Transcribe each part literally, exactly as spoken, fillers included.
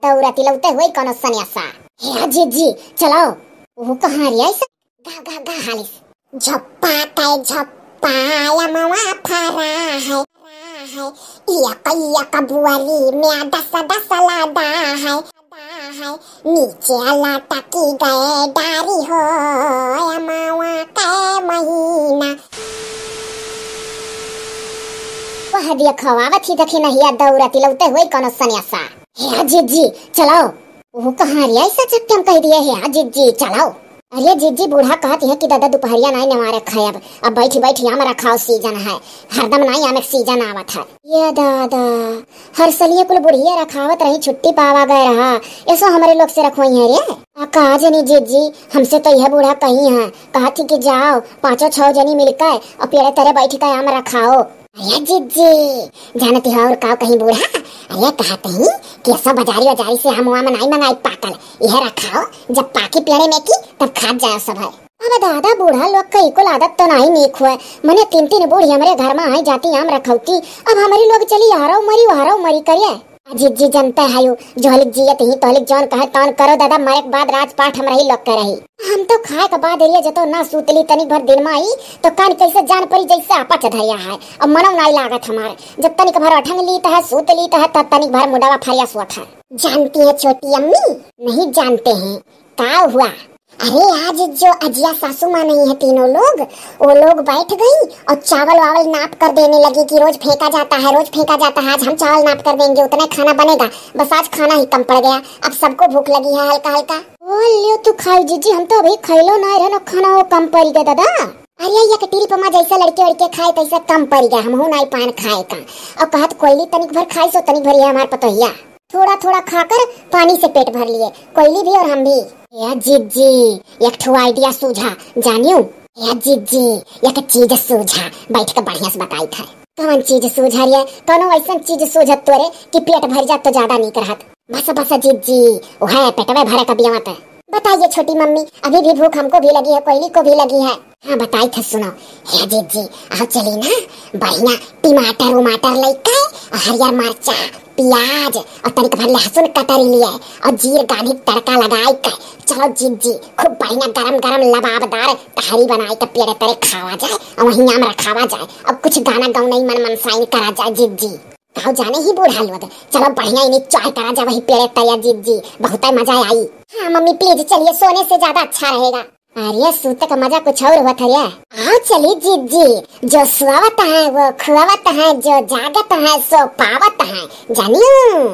दौरा तिलौते होई कौनो सन्यासा। हे जिज्जी, चलो। वो कहाँ रे ऐसा? गा, गा, गा हालिस। झप्पा के झप्पा अमवा फरा है, फरा है। एक एक बुअरी में दस दस लादा है, लादा है। नीचे लटकी गए डारी हो अमवा के महीना। वह देखो, आवत ही दखिनहिया दौरा तिलौते होई कौनो सन्यासा। हे जिज्जी, चलो। वो कहाँ रे ऐसा चक्कम कह दिए, हे जिज्जी, चलो। अरे जिज्जी, बूढ़ा कहत है कि दादा दुपहरिया नाई नेवारे खायब, अब बैठी बैठी आम रखाओ सीजन है, हरदम नाई आम के सीजन आवत है। ये दादा, हर सलिए कुल बुढ़िया रखावत रही, छुट्टी पावा गए रहा, ऐसो हमरे लोग से रखवाई है रे। आ का जनी जिज्जी, हमसे तो यह बूढ़ा कही है, कहत ही कि जाओ पाँचों छह जनी मिलकर और पेड़े तरे बैठ के आम रखाओ। अरे जिज्जी, जानती हो और का कहीं बूढ़ा? अरे कहत ही कि ऐसा बाजारी बाजारी से आम वाम नाई मंगाई पाकल, यह रखाओ, जब पाकी पेड़े में की तब खात जाओ सब है। अब दादा, बूढ़ा लोग के इकुल आदत तो नाई नीक हुए। मने तीन तीन बूढ़ी हमरे घर में आई जाती आम रखौती, अब हमरी लोग चली हरौ मरी हरौ मरी करिए। आ जिज्जी, जनते हयू, जोहलिक जियत ही तोहलिक जौन कहे तौन करो दादा, मरे के बाद राजपाट हमरही लोग के रही। हम तो खाए के बाद एरिया जतो ना सूतली, तनिक भर दिन में आई तो कान कैसे जान पड़ी जैसे आपा चढ़ैया है। अब मनो नाई लागत हमार, जब तनिक भर अठंग लीत है सूत लीत है तब तनिक भर मुंडवा फरिया सोत है। जानती है छोटी अम्मी? नहीं जानते हैं, का हुआ? अरे आज जो अजिया सासू माँ नहीं है तीनों लोग, वो लोग बैठ गई और चावल वावल नाप कर देने लगी कि रोज फेंका जाता है, रोज फेंका जाता है, आज हम चावल नाप कर देंगे, उतना खाना बनेगा। बस आज खाना ही कम पड़ गया, अब सबको भूख लगी है हल्का हल्का। ओ लियो तू खाई जिज्जी, हम तो अभी खैलो ना रहन, खाना वो कम पड़ गया दादा। अरे ये टिल पमा जैसे लड़के वड़के खाए तैसे कम पड़ गया, हमहू नाई पान खाए का। और कहत कोयली तनिक भर खाई सो तनिक भर ये हमार पतोहिया। थोड़ा थोड़ा खाकर पानी से पेट भर लिए, कोयली भी और हम भी। ए जिज्जी, एक ठो आइडिया सूझा, जानियो? ए जिज्जी, एक चीज सूझा, बैठ के बढ़िया से बताई था। कौन चीज सूझा रे? कौनो ऐसन चीज सूझत तोरे कि पेट भर जात तो ज्यादा नीक रहत। बस बस जिज्जी, वह पेटवे भरे का बियावत है। बताइए छोटी मम्मी, अभी भी भूख हमको भी लगी है, कोयली को भी लगी है। हाँ बताई थे, सुनो। हे जिज्जी, आओ चली ना, बढ़िया टमाटर उमाटर लेके, हरियर मरचा, प्याज और तनिक भर लहसुन कतरी लिए और जीर गाढ़ी तड़का लगाई के चलो जिज्जी, खूब बढ़िया गरम गरम लबाबदार तहरी बनाई के पेड़े तरे खावा जाए और वहीं आम रखावा जाए और कुछ गाना गौनई मन मनसाइन करा जाए जिज्जी। कहो जाने ही बूढ़ा लोग, चलो बढ़िया इन्हीं चाय करा जाए वही पेड़े तरे जिज्जी, बहुत मजा आई। हाँ मम्मी प्लीज चलिए, सोने से ज्यादा अच्छा रहेगा। अरे सूते का मजा कुछ और हुआ था रे। आओ चली जिज्जी, जो सोवत है वो खुआवत है, जो जागत है सो पावत है, जानियो।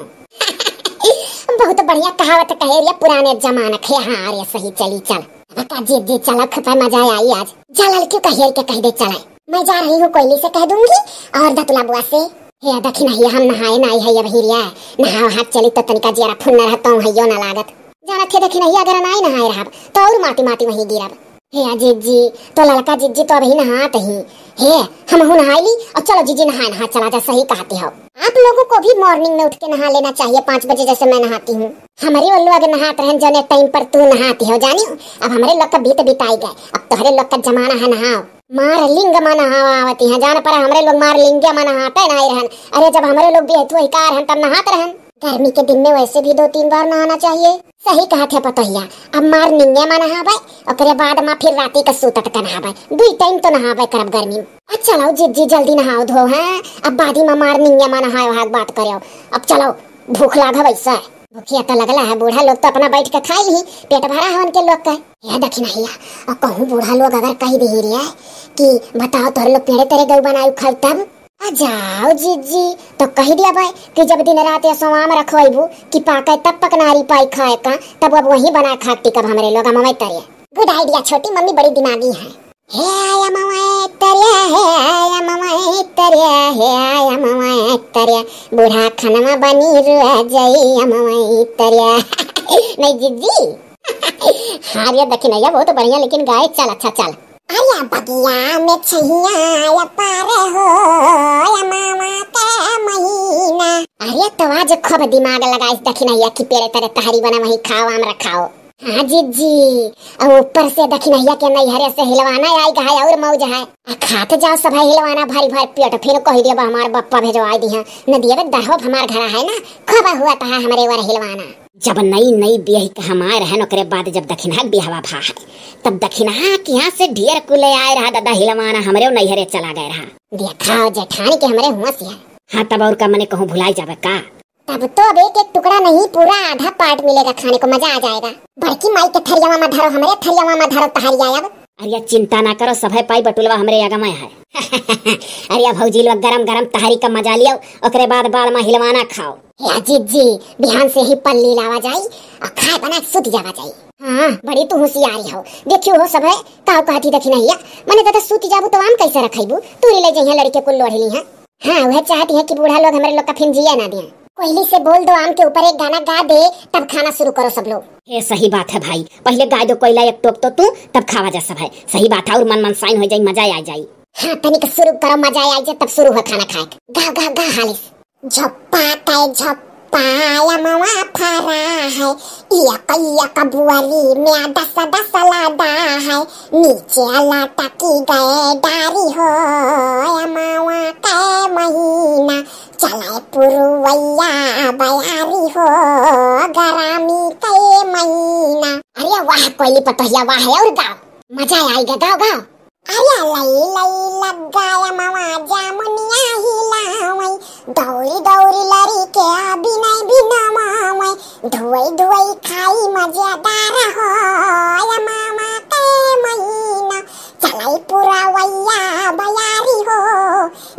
बहुत बढ़िया कहावत कहे रे पुराने जमाना के। हाँ रे सही चली चल। बता जिज्जी चल, खूब मजा आई आज। जा लड़कियों का हेर के कह दे चले। मैं जा रही हूँ कोयली से कह दूंगी और दतुला बुआ से। हे दखिनहिया हम नहाए नाई है अबही रे, नहाओ हाथ चली तो तनिका जियरा फुन्न रहता हूँ हइयो ना लागत। जानत हे दखिनहिया अगर नाई नहाए रहब तो और माटी माटी वहीं गिरब। हे जिज्जी, तो लड़का जिज्जी तो अबही नहात ही। हे, हमहू नहाई ली और चलो जिज्जी नहाए नहाए चला जा, सही कहती हो। आप लोगों को भी मॉर्निंग में उठ के नहा लेना चाहिए पाँच बजे जैसे मैं नहाती हूँ। हमारी वो लोग नहात रहन जने टाइम पर तू नहाती हो जानी। अब हमारे लोग का बीत बिताई गए, अब तोहरे लोग का जमाना है नहाओ। मार लिंग मा नहावा आवती है, जान पर हमरे लोग मार लिंगे मा नहाते नहीं रहन। अरे जब हमरे लोग भी हथुआ हिकार हन तब नहात रहन। गर्मी के दिन में वैसे भी दो तीन बार नहाना चाहिए। सही कहत है पतोहिया, अब मार निंगे मा नहावे, ओकरे बाद मा फिर राती का सूतत का नहावे, दुई टाइम तो नहावे करब गर्मी में। अच्छा लाओ जिज्जी जल्दी नहाओ धो हैं, अब बादी मा मार निंगे मा नहाए वहां बात करो। अब चलो भूख लाग है वैसे। भूखिया तो लगला है, बूढ़ा लोग तो अपना बैठ के खाई ही, पेट भरा है उनके लोग का। या दखिनहिया, और कहूँ बूढ़ा लोग अगर कह दे रे कि बताओ तोहरे लोग पेड़े तरे गऊ बनायु खाऊ तब? आ जाओ जिज्जी, तो कह दिया भाई कि जब दिन रात या सोवाम रखवाइबू कि पाके तब पकनारी पाई खाए का, तब अब वहीं बना खा टिकब हमरे लोग अमवे तरे। गुड आइडिया छोटी मम्मी, बड़ी दिमागी है। हे आय अमवे तरे, हे आय अमवे तरे, हे आय अमवे तरे, बूढ़ा खनमा बनी रुआ जाई अमवे तरे। नहीं जिज्जी। हाँ रे दखिनहिया बहुत बढ़िया, लेकिन गाए चल, अच्छा चल। अरे बगिया में छैया पार हो, अमवा के महीना। अरे तो आज खूब दिमाग लगाइस दखिनहिया कि पेड़े तरे तहरी बना वही खाओ, आम रखाओ। हाँ जीजी, अउ ऊपर से दखिनहिया के नैहरे से हिलवाना आइ गा है अउर मौज है। आ खात जाओ सभे हिलवाना भरी भर पेट, फिर कहि देबा हमार बप्पा भेजवाइ दिहे, न दियबे दरहोब हमार घरा है ना, खूब हुआ तहा हमरे वर हिलवाना। जब नई नई बियाही के हम आए रहन, ओकरे बाद जब दखिनहा के बियाहवा भा है, तब दखिनहा के यहाँ से ढेर कुले आए रहा दादा हिलवाना, हमरे नैहरे चला गए रहा। देखाओ जेठानी के हमरे होश है। हाँ, तब अउर का मने कहूँ भुलाई जाबे का? तब तो अब एक एक टुकड़ा नहीं, पूरा आधा part मिलेगा खाने को, मजा आ जाएगा। बड़की माई के थरियावा में धरो, हमरे थरियावा में धरो तहरिया अब। अरे चिंता ना करो, सभे पाई बटुलवा हमरे अगमय है। अरे भौजी लोग गरम गरम तहरी का मजा लियो, ओकरे बाद बाल में हिलवाना खाओ। हे जीजी, बिहान से ही पल्ली लावा जाई अउ खाए बना के सूत जावा जाई। हाँ, बड़ी तू होशियारी हो। देखियो हो सभे, काउ कहती दखिनहिया, मने दादा सूत जाबू तो आम कैसे रखैबू? तूरी ले जइहे लड़के कुल लोढ़ ली हैं। हाँ, वह चाहती है कि बूढ़ा लोग हमरे लोग का फिर जिया ना दिया। कोयली से बोल दो आम के ऊपर एक गाना गा दे, तब खाना शुरू करो सब लोग। हे सही बात है भाई, पहिले गाय दो कोयला एक टोक तो तू, तब खावा जा सब है। सही बात है, अउर मन मनसाइन होइ जाई, मजा आ जाई। हाँ, तनिक शुरू करो, मजा आ जाए, तब शुरू हो खाना खाए। गा, गा, गा हालिस। झप्पा के झप्पा अमवा फरा है, एक एक बुअरी में दस दस लादा है, नीचे लटकी गए डारी हो, अमवा के महीना, चले पुरवैया बयारी हो, गरमी के महीना। अरे वाह कोयली पतोहिया वाह, अउर गाओ, मजा आइगा, गाओ गाओ। अरे लई लई लग्गा अमवा जामुनिया हिलावई, दौरी दौरी लड़ी के बिनय बिनवावई, धुवई धुवई खाई मजेदार हो, अमवा के महीना, चलई पुरवैया बयारी हो,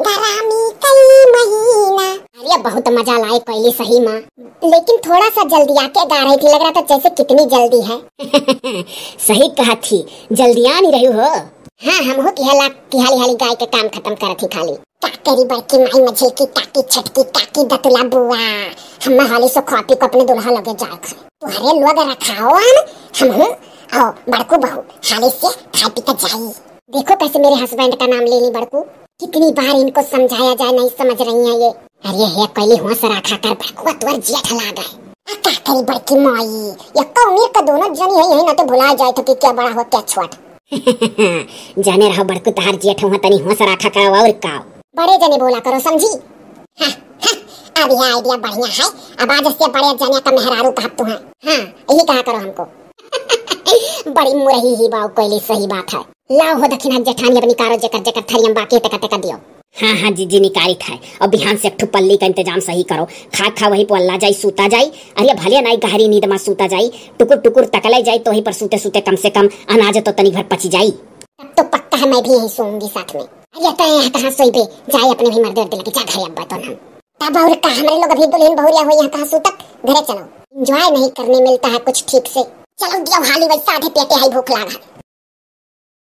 गरमी के महीना। अरे बहुत मजा लाए कोयली सही मा, लेकिन थोड़ा सा जल्दिया के गा रही थी, लग रहा था जैसे कितनी जल्दी है। सही कहा थी, जल्दिया नहीं रही हो। हाँ, हमहू की हला, की हाली हाली गाय के काम खतम करत ही खाली। का करी बड़की माई मझिलकी काकी छटकी काकी दतुला बुआ, हम हाली से खा पी के अपने दुल्हा लगे जाए खाए। तुहरे लोग रखाओ आन, हमहू आओ बड़कू बहू हाली से खाए पी के जाई। देखो कैसे मेरे husband का नाम ले ली बड़कू। कितनी बार इनको समझाया जाए, नहीं समझ रही हैं ये। अरे हे कोयली होश रखा कर बड़कुआ, तोर जेठ लाग है। आ का करी बड़की माई, यक्का उम्र का दोनों जनी है, यही नाते भुला जाए तो कि क्या बड़ा हो क्या छोट। जाने रहो बड़कू तहार जेठ हुआ, तनी होश रखा करो और का। बड़े जने बोला करो समझी। हाँ, हाँ, अब यह idea बढ़िया है। अब आज से बड़े जने का मेहरारू कहत तू है। हाँ, यही कहा करो हमको। बड़ी मुरही ही बाऊ कोयली, सही बात है। लाओ हो दखिनहा जेठानी अपनी कारो जेकर जेकर थरियम बाकी टेका टेका दियो। हाँ, हाँ, जीजी निकारित है। अब बिहान से एक ठो पल्ली का इंतजाम सही करो। खा खा वही पोल्ला जाई, सूता जाई। अरे भले नाई गहरी नींद मा सूता जाई। टुकुर टुकुर तकले जाई तो वही पर सूते सूते कम से कम अनाज तो तनी भर पची जाई। तब तो पक्का है मैं भी यहीं सोऊंगी साथ में। अरे तो यहाँ कहाँ सोईबे? जाए अपने भी मर्दे वर्दे लगे, जा घरे अब्बा तो नाम। तब और का, हमरे लोग अभी दुल्हन बहुरिया हो यहाँ कहाँ सूतत? घरे चलो। Enjoy नहीं करने मिलता है कुछ ठीक से। चलो दियो हाली वैसा आधे पेटे है भूख लाग है।